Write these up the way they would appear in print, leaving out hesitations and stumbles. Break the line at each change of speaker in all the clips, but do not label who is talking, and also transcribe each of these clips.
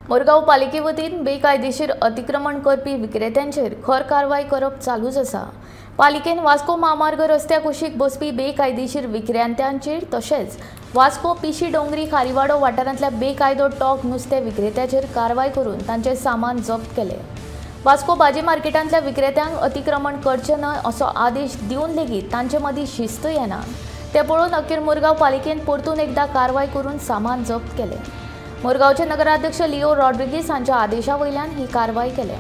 मुरगांव पालिके वतीन बेकायदेशीर अतिक्रमण करपी विक्रेत्यांचेर खर कारवाय करप चालूच आसा। पालिकेन वास्को म्हामार्ग रस्त्या कुशीक बसपी बेकायदेशीर विक्रेत्यांचेर तशेंच वास्को पिशी डोंगरी खारीवाडो वाठारांतल्या बेकायदो टॉक नुस्तें विक्रेत्याचेर कारवाय करून तांचें सामान जप्त केलें। वास्को भाजी मार्केटांतल्या विक्रेत्यांक अतिक्रमण करचें न्हय असो आदेश दिवन लेगीत तांचे मदीं शिस्त येना तें पळोवन अखेर मुरगांव पालिकेन परतून एकदा कारवाय करून सामान जप्त केलें। मुरगांवचे नगराध्यक्ष लिओ रॉड्रिगीस हांच्या आदेशा वयल्यान ही कारवाय केल्या।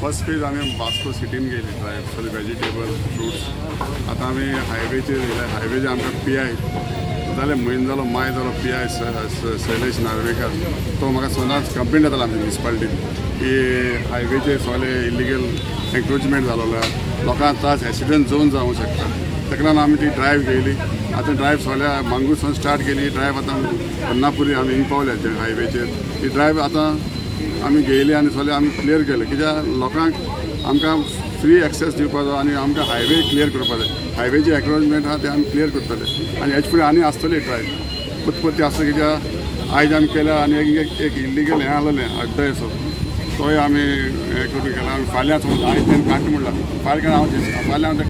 फर्स्ट फेज आमी वास्को सिटीन गेली ड्रायव सगळे वेजिटेबल फ्रुट्स। आतां आमी हायवेचेर येयले। हायवेचेर आमकां पी I जाले म्हयनो जालो माय जालो पी I Shailesh Narvekar तो म्हाका सदांच कंप्लेन जातालो आमच्या म्युनिसिपालिटीन की हायवेचेर सगळे इलिगल एन्क्रोचमेंट जालोलो आहा, लोकांक त्रास एक्सिडंट झोन जावंक शकता। ताका लागून आमी ती ड्रायव घेयली। आतां ड्रायव सगळ्या मांगूरसून स्टार्ट केली ड्रायव आतां अन्नापुरी आमी हिंग पावल्या हायवेचेर। ही ड्रायव आतां आमी घेयली आनी सगळें आमी क्लियर केलें कित्याक लोकांक आमकां फ्री एक्सेस दिवपाचो आनी आमकां हायवे क्लियर करपाक जाय। हायवेचे एन्क्रोचमेंट आहा ते आमी क्लियर करतले आनी हेच फुडें आनी आसतली ड्रायव उत्पत्ती आसतली कित्याक आयज आमी केल्या आनी एक एक इल्लिगल हें आसलें अड्डो असो तोय आमी हें करून केला। आमी फाल्यां समज आयज तेणें काडटा म्हणलां फाल्यां हांव फाल्यां हांव